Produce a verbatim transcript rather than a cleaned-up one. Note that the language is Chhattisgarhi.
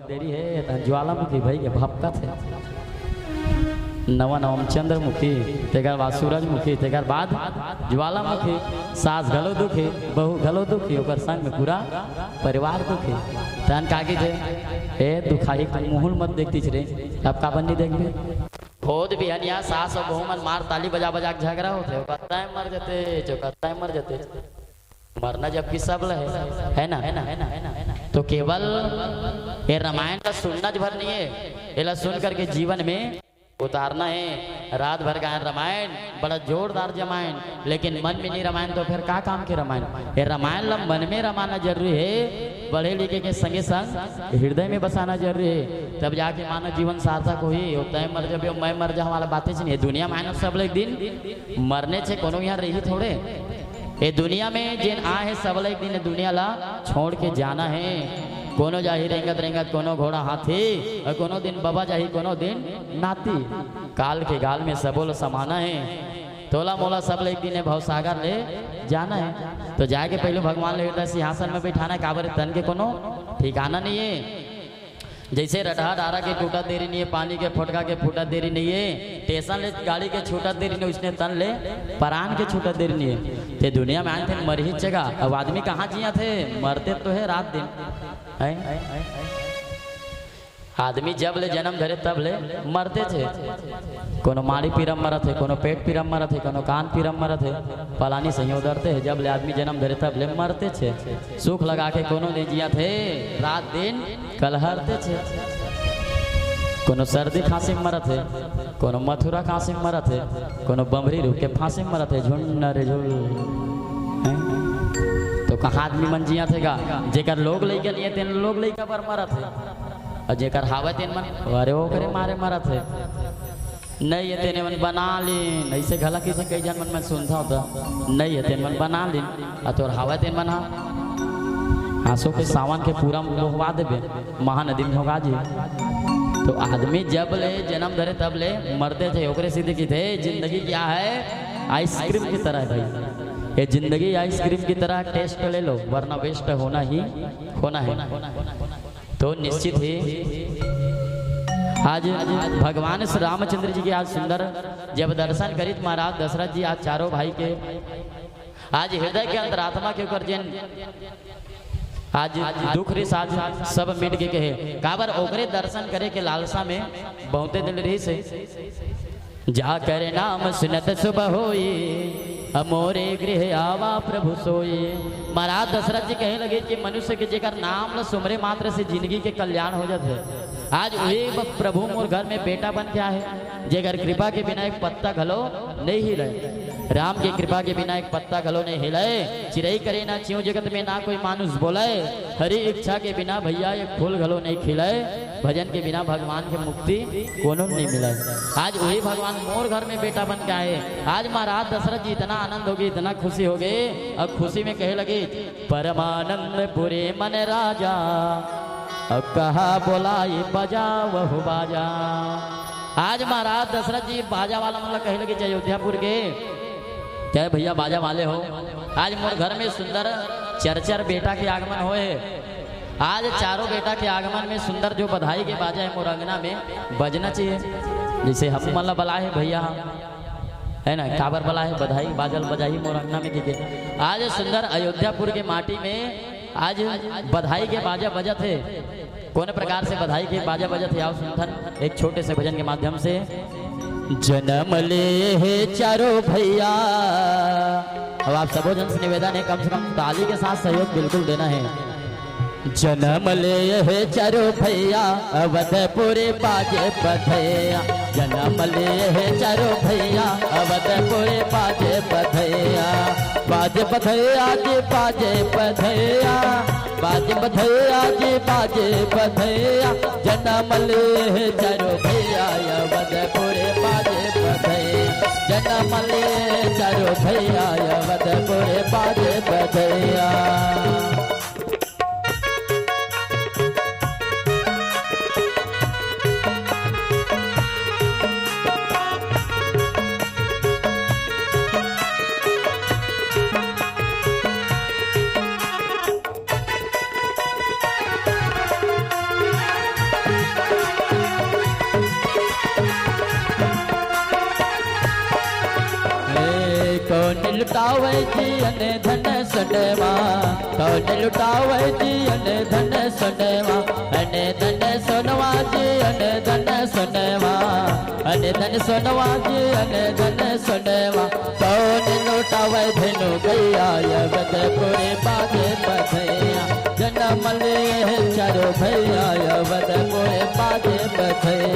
देरी हे, त ज्वालामुखी भई के भपकत हे। नवा नवा म चंद्रमुखी, तेकर बाद सूरजमुखी, तेकर बाद ज्वालामुखी। सास घलो दुखी, बहू घलो दुखी, ओकर संग में पूरा परिवार दुखी। तहन का कहिथे, "ए दुखाही, मुँह ल मत देखतिस रे, अब काबर नइ देखबे?" भोज बिहनिया सास अउ बहू मन मार ताली बजा बजा के झगरा होथे, "ओकर तैं मर जते, ओकर तैं मर जते।" मरना जबकि सब ल हे, हे ना? तो केवल ये रामायण ला सुनना भर नइ हे, एला सुन करके जीवन में उतारना हे। रात भर गायन रामायण, बड़ा जोरदार जमायन, लेकिन मन में नइ रमायन तो फिर का काम के रमायन? ये रामायण ला मन में रमाना जरूरी हे, पढ़े लिखे के संगे संग हृदय में बसाना जरूरी हे, तब जाके मानव जीवन सार्थक होही। "ओ तैं मर जबे, मैं मर जाहूं" वाला बातेच नइ हे। दुनिया मानव सब ल एक दिन मरनेच हे, कोनो इहाँ रही थोड़े। ए दुनिया में जेन आए हे, सब ल एक दिन ए दुनिया ला छोड़ के जाना हे। कोनो जाही रेंगत रेंगत, कोनो घोड़ा हाथी, अउ कोनो दिन बबा जाही, कोनो दिन नाती। काल के गाल में सबो ल समाना हे। तोला मोला सब ल एक दिन ए भवसागर ले जाना हे। तो जाए के पहले भगवान ल हृदय सिंहासन में बैठाना हे, काबर तन के कोनो ठिकाना नइ हे। जइसे रटहा डारा के टूटत देरी नइ हे, पानी के फोटका के फूटत देरी नइ हे, टेसन ले गाड़ी के छूटत देरी नइ हे, ओइसने तन ले परान के छूटत देरी नइ हे। ते दुनिया में आए तेन मरही जगा, अब आदमी कहाँ जियाथे? मरते तो हे रात दिन, हैं? आदमी जब ले जनम धरे तब ले मरतेच हे। कोनो माड़ी पीरा म मरत हे, कोनो पेट पीरा म मरत हे, कोनो कान पीरा म मरत हे। पलानी सही उतरते हे, जब ले आदमी जनम धरे तब ले मरतेच हे। सुख लगा के कोनो नइ जियाथे, रात दिन कलहरतेच हे। कोनो सर्दी खांसी म मरत हे, कोनो मथुरा कांसी म मरत हे, कोनो बमरी रूख के फांसी म मरत हे, झुंड रे झुंड। हैं? तो कहाँ आदमी मन जियाथे गा? जेकर लोग लइका नइ हे, तेन लोग लइका बर मरत हे। अउ जेकर हावय तेन मन, अरे ओकरे मारे मरत हे। नइ हे तेने मन बना लीन, अइसे घला किसे कई झन मन मैं सुनथंव त, नइ हे तेन मन बना लीन, अउ तोर हावय तेन मन हा आंसू के सावन के पूरा बोहवा देबे, महानदी में भोगा जी। तो आदमी जब ले जनम धरे तब ले मरतेच हे, ओकरे सेती कहिथे जिंदगी क्या है, आइसक्रीम की तरह है भाई। ये जिंदगी आइसक्रीम की तरह, टेस्ट ले लो, वरना वेस्ट होना ही होना है। तो निश्चित ही आज भगवान श्री रामचंद्र जी के आज सुंदर जब दर्शन करिस महाराज दशरथ जी, आज चारों भाई के आज हृदय के अंतरात्मा के ऊपर जेन आज दुख रिस आज सब मिट के कहे, काबर ओकरे दर्शन करे के लालसा में बहुते दिन रिहिस हे। जाकर नाम सुनत सुभ होई, अमोरे गृह आवा प्रभु सोई। महाराज दशरथ जी कहे लगे कि मनुष्य के जेकर नाम ल सुमरे मात्र से जिंदगी के कल्याण हो जाथे। आज वही ब-, प्रभु मोर घर में बेटा बन के आए हे, जेकर कृपा के बिना एक पत्ता घलो नइ हिलय। राम के कृपा के बिना एक पत्ता घलो नइ हिलय। चिरई करे ना चिऊं जगत में ना कोई मानुष बोलय। हरि इच्छा के बिना भैया एक फूल घलो नइ खिलय। भजन के बिना भगवान के मुक्ति कोनो नइ मिलय। आज वही भगवान मोर घर में बेटा बन के आए। आज महाराज दशरथ जी इतना आनंद होगे, इतना खुशी होगे, अउ खुशी में कहे लगे, परमानंद पुरी मन राजा, अउ कहा बोलाई बजा वहु बाजा। आज महाराज दशरथ जी बाजा वाला मन ला कहे लगे, चाहे अयोध्यापुर के, चाहे भैया बाजा वाले हो, आज मोर घर में सुंदर चर चर बेटा के आगमन होए हे। आज चारों बेटा के आगमन में सुंदर जो बधाई के बाजा हे मोर अंगना में बजना चाहिए। जइसे हम मन ला बलाए हे भैया, हे ना, काबर बलाए हे, बधाई बाजा ल बजाही मोर अंगना में कहिके। आज सुंदर अयोध्यापुर के माटी में आज बधाई के बाजा बजत हे। कोन प्रकार से बधाई के बाजा बजत हे, आओ सुनथन एक छोटे से भजन के माध्यम से। जनम ले हे चारों भैया, अब आप सबो जन से निवेदन हे, कम से कम ताली के साथ सहयोग बिल्कुल देना हे। जनम ले हे चारों भैया, अवधपुरी बाजे बधैया। जनम ले हे चारों भैया, अवधपुरी बाजे बधैया। बाजे बधैया जी, बाजे बधैया। बाजे बधैया जी, बाजे बधैया। जनम ले हे चारों भैया, अवधपुरी बाजे बधैया। जनम ले हे चारों भैया, अवधपुरी बाजे बधैया। कौन लुटावे जी अन धन सोनवा, कौन लुटावे जी अन धन सोनवा, अन धन सोनवा जी, अन धन सोनवा, अन धन सोनवा जी, अन धन सोनवा। कौन लुटावे धेनु गैया, अवधपुर बाजे बधैया, जनम लिए चारो भैया, अवधपुर बाजे बधैया।